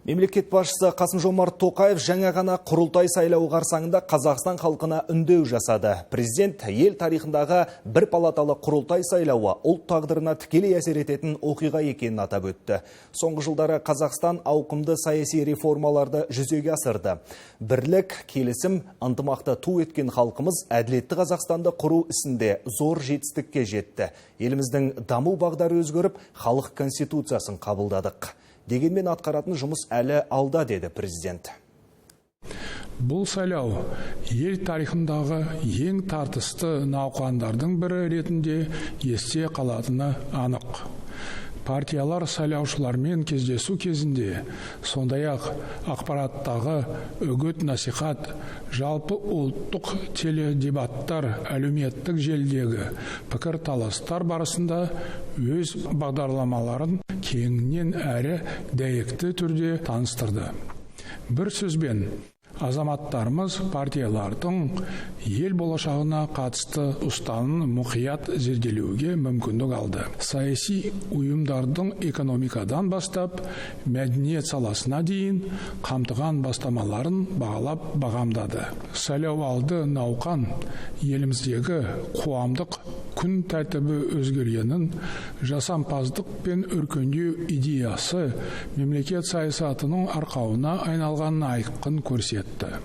Мемлекет басшысы Қасым-Жомарт Тоқаев жаңа ғана құрылтай сайлауы қарсаңында Қазақстан халқына үндеу жасады. Президент ел тарихындағы бір палаталы құрылтай сайлауы ұлт тағдырына тікелей әсер ететін оқиға екенін атап өтті. Соңғы жылдары Қазақстан ауқымды саяси реформаларды жүзеге асырды. Бірлік, келісім, ынтымақты ту еткен халқымыз әділетті Қазақстанды құру ісінде зор жетістікке жетті. Еліміздің даму бағдары өзгеріп, халық конституциясын қабылдадық. Дегенмен атқаратын жұмыс әлі алда, деді президент. Бұл сайлау ел тарихындағы ең тартысты науқандардың бірі ретінде есте қалатыны анық. Партиялар сайлаушылармен кездесу кезінде, сондай-ақ ақпараттағы үгіт насихат, жалпы ұлттық теледебаттар, әлеуметтік желідегі пікір таластар барысында өз бағдарламаларын кеңінен әрі дәйекті түрде таныстырды. Бір сөзбен, азаматтарымыз партиялардың ел болашағына қатысты ұстанымын мұқият зерделеуге мүмкіндік алды. Саяси ұйымдардың экономикадан бастап мәдениет саласына дейін қамтыған бастамаларын бағалап бағамдады. Сайлау алды науқан еліміздегі қоғамдық күн тәртібі өзгергенін, жасампаздық пен өркендеу идеясы мемлекет саясатының арқауына айналғанын айқын көрсетті.